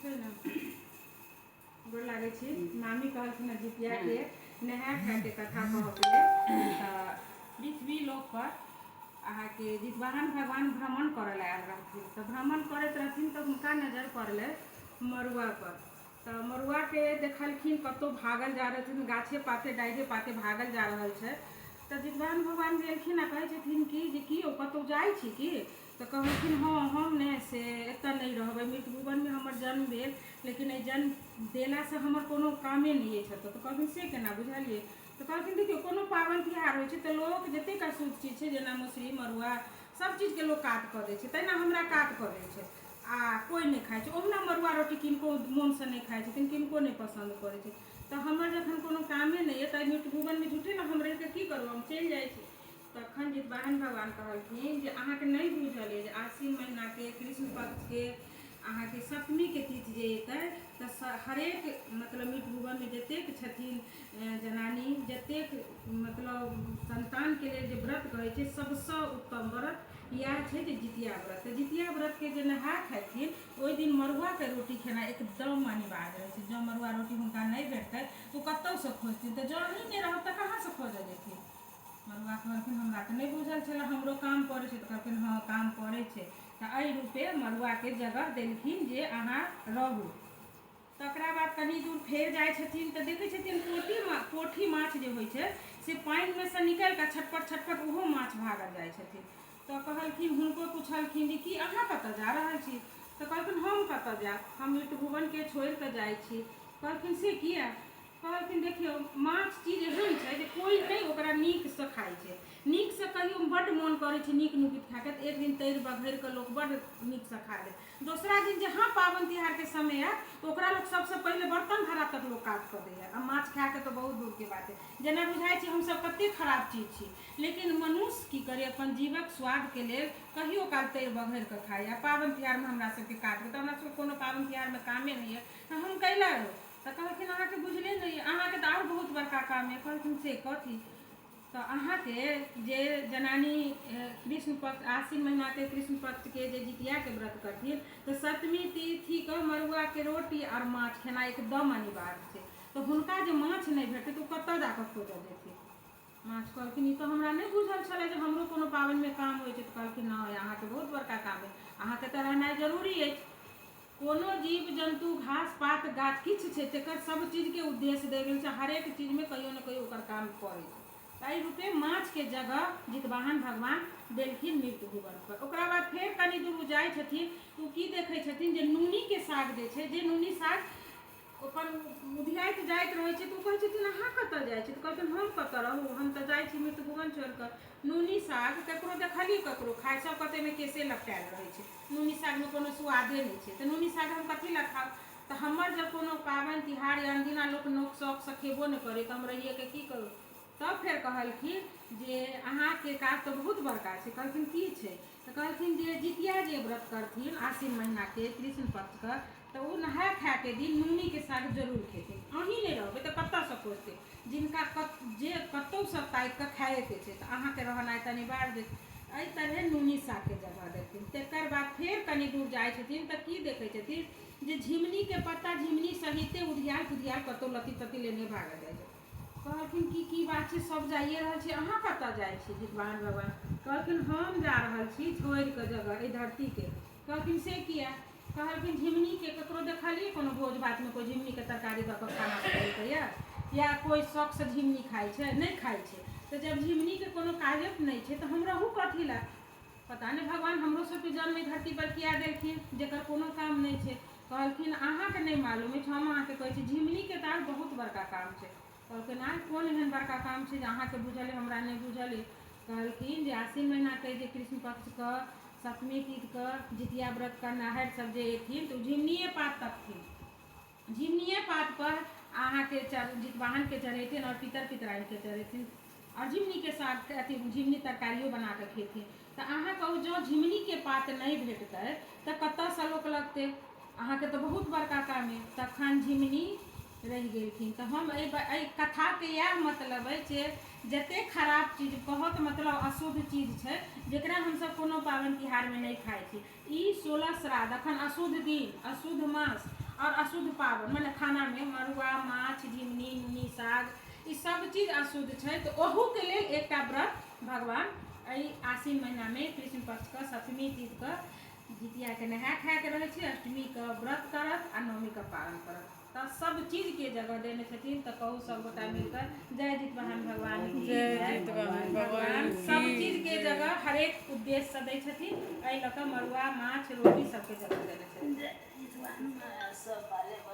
छै ने। गोर लागै छी। मामी कहलखिन हँ जितियाके नहाय खायके कथा कहऽके लेल। तऽ पृथ्वी लोकपर अहाँके जितवाहन भगवान भ्रमण करऽ लए आयल रहथिन। तऽ भ्रमण करैत रहथिन तऽ हुनका नजर पड़लै मड़ुआपर। तऽ मड़ुआके देखलखिन कतहु भागल जा रहल छथिन, गाछे पाते डारिए पाते भागल जा रहल छै। तऽ जितवाहन भगवान गेलखिन आ कहै छथिन कि जे की यौ कतहु जाइ छी की? तऽ कहलखिन हँ, हम ने से एतऽ नहि रहबै, मृत भुवनमे हमर जन्म भेल, लेकिन एहि जन्म देलासँ हमर कोनो कामे नहि अछि एतऽ। तऽ कहलखिन से केना बुझलियै? तऽ कहलखिन देखियौ, कोनो पाबनि तिहार होइ छै तऽ लोक जतेक अशुद्ध चीज छै, जेना मसुरी मड़ुआ सब चीजके लोक कात कऽ दै छै, तहिना हमरा कात कऽ दै छै आ कोइ नहि खाइ छै। ओहुना मड़ुआ रोटी किनको मोनसँ नहि खाइ छथिन, किनको नहि पसन्द पड़ै छै। तऽ हमर जखन कोनो कामे नहि अइ तऽ एहि मृत भुवनमे झूठे ने हम रहिकऽ की करू, हम चलि जाइ छी। तखन जितवाहन भगवान कहलखिन जे अहाँके नहि बुझल अइ जे आश्विन महिनाके कृष्ण पक्षके अहाँके सप्तमीके तिथि जे एतै तऽ हरेक मतलब मृत भुवनमे जतेक छथिन जनानी, जतेक मतलब संतानके लेल जे व्रत कहै छै, सबसँ उत्तम व्रत इएह छै जे जितिया व्रत। तऽ जितिया व्रतके जे नहाय खेथिन ओहि दिन मड़ुआके रोटी खेनाइ एकदम अनिवार्य रहै छै। जँ मड़ुआ रोटी हुनका नहि भेटतै तऽ ओ कतहुसँ खोजथिन? तऽ जँ अहीं नहि रहब तऽ कहाँसँ खोजऽ जेथिन? मड़ुआ कहलखिन हमरा तऽ नहि बुझल छलै, हमरो काम पड़ै छै। तऽ कहलखिन हँ, काम पड़ै छै। तऽ एहि रूपे मड़ुआके जगह देलखिन जे अहाँ रहू। तकरा बाद कनि दूर फेर जाइ छथिन तऽ देखै छथिन पोठी पोठी माछ जे होइ छै से पानिमे सँ निकलि कऽ छटपट छटपट ओहो माछ भागल जाइ छथिन। तऽ कहलखिन, हुनको पुछलखिन जे की अहाँ कतऽ जा रहल छी? तऽ कहलखिन हम कतऽ जायब, हम मृतभुवनके छोड़ि कऽ जाइ छी। कहलखिन से किया? कहलखिन देखियौ, माछ चीज एहन छै जे कोइ नहि ओकरा नीकसँ खाइ छै। नीकसँ कहियो बड्ड मोन करै छै नीक नुकुत खायके तऽ एक दिन तरि बघरि कऽ लोक बड्ड नीकसँ खा लेत। दोसरा दिन जहाँ पाबनि तिहारके समय आयत तऽ ओकरा लोक सबसँ पहिले बर्तन भाड़ा तक लोक कात कऽ दैए, आ माछ खायके तऽ बहुत दूरके बात है। जेना बुझाइ छै हमसब कतेक खराब चीज छी, लेकिन मनुष्य की करै, अपन जीवक स्वादके लेल कहियो काल तरि बघरि कऽ खाइए। आ पाबनि तिहारमे हमरा सबके कात तऽ हमरा सबके कोनो पाबनि तिहारमे कामे नहि यऽ तऽ हम कैला रहू? तऽ कहलखिन अहाँके बुझले नहि अइ, अहाँके तऽ आओर बहुत बड़का काम अइ। कहलखिन से कथी? तऽ अहाँके जे जनानी कृष्ण पक्ष आश्विन महिनाके कृष्ण पक्षके जे जितियाके व्रत करथिन तऽ सप्तमी तिथिके मड़ुआके रोटी आओर माछ खेनाइ एकदम अनिवार्य छै। तऽ हुनका जे माछ नहि भेटतै तऽ ओ कतऽ जाकऽ खोजऽ जेथिन माछ? कहलखिन ई तऽ हमरा नहि बुझल छलै जे हमरो कोनो पाबनिमे काम होइ छै। तऽ कहलखिन नहि, अहाँके बहुत बड़का काम अइ, अहाँके तऽ रहनाइ जरूरी अछि। कोनो जीव जन्तु घास पात गाछ किछु छै तकर सब चीजके उद्देश्य देल गेल छै, हरेक चीजमे कहियो ने कहियो ओकर काम पड़ै छै। एहि रूपे माछके जगह जितवाहन भगवान देलखिन मृत भुवनपर। ओकरा बाद फेर कनि दूर ओ जाइ छथिन तऽ ओ की देखै छथिन जे नूनीके साग जे छै, जे नूनी साग अपन उधियाइत जाइत रहै छै। तऽ ओ कहै छथिन अहाँ कतऽ जाइ छी? तऽ कहलखिन हम कतऽ रहू, हम तऽ जाइ छी मृत भुवन छोड़ि कऽ। नूनी साग ककरो देखलियै ककरो खाइ? सब कहतै एहिमे केसे लपटायल रहै छै, नूनी सागमे कोनो स्वादे नहि छै, तऽ नूनी साग हम कथी लए खाउ? तऽ हमर जब कोनो पाबनि तिहार या अनदिना लोक नोक शौकसँ खेबो नहि करै तऽ हम रहिएके की करू? तब फेर कहलखिन जे अहाँके काज तऽ बहुत बड़का छै। कहलखिन की छै? तऽ कहलखिन जे जितिया जे व्रत करथिन आश्विन महिनाके कृष्ण पक्षके तऽ ओ नहाय खायके दिन नूनीके साग जरूर खेथिन। अहीं नहि रहबै तऽ कतऽसँ खोजतै? जिनका जे कतहुसँ ताकि कऽ खाइएके छै तऽ अहाँके रहनाइ तऽ अनिवार्य। एहि तरहे नूनी सागके जगह देलखिन। तकर बाद फेर कनि दूर जाइ छथिन तऽ की देखै छथिन जे झिमनीके पत्ता झिमनी सहिते उधियाल पुधियाल कतहु लत्ती तत्ती लेने भागल जाइ छै। कहलखिन कि की बात छै, सब जाइए रहल छै, अहाँ कतऽ जाइ छी? जितवाहन भगवान कहलखिन हम जा रहल छी छोड़ि कऽ जगह एहि धरतीके। कहलखिन से किया? कहलखिन झिमनीके ककरो देखलियै कोनो भोज भातमे कोइ झिमनीके तरकारी दऽ कऽ खाना बनेलकैए या कोइ शौकसँ झिमनी खाइ छै? नहि खाइ छै। तऽ जब झिमनीके कोनो काजे नहि छै तऽ हम रहू कथी लए? पता नहि भगवान हमरो सबके जन्म एहि धरतीपर किया देलखिन जकर कोनो काम नहि छै। कहलखिन अहाँके नहि मालूम अछि, हम अहाँके कहै छी, झिमनीके तऽ आर बहुत बड़का काम छै। कहलखिन आँय, कोन एहन बड़का काम छै जे अहाँके बुझल अइ, हमरा नहि बुझल अइ? कहलखिन जे आश्विन महिनाके जे कृष्ण पक्षके सप्तमी तिथिके जितिया व्रत करनाहरि सब जे एथिन तऽ ओ झिमनिए पात तकथिन, झिमनिए पातपर अहाँके जितवाहनके चढ़ेथिन आओर पितर पितराइनके चढ़ेथिन आओर झिमनीके साग अथी झिमनी तरकारियो बना कऽ खेथिन। तऽ अहाँ कहू जँ झिमनीके पात नहि भेटतै तऽ कतऽसँ लोक लगतै? अहाँके तऽ बहुत बड़का काम अइ। तखन झिमनी रहि गेलखिन। तऽ हम एहि कथाके इएह मतलब अछि जे जतेक खराब चीज कहऽके मतलब अशुद्ध चीज छै जकरा हमसब कोनो पाबनि तिहारमे नहि खाइ छी, ई 16 श्राद्ध अखन अशुद्ध दिन, अशुद्ध मास, आओर अशुद्ध पाबनि मने खानामे मड़ुआ, माछ, झिमनी, नुनी साग, ई सब चीज अशुद्ध छै। तऽ ओहूके लेल एकटा व्रत भगवान एहि आश्विन महीनामे कृष्ण पक्षके सप्तमी तिथिके जितियाके नहाय खायके रहै छै। अष्टमीके व्रत करत आ नवमीके पारण करत। तऽ सब चीजके जगह देने छथिन। तऽ कहू सब गोटा मिलकर, जय जितवाहन भगवान की। जय जितवाहन भगवान। सब चीजके जगह हरेक उद्देश्यसँ दै छथिन। एहि लऽ कऽ मड़ुआ, माछ, रोटी सबके जगह देने छथिन। जय जितवाहन सब।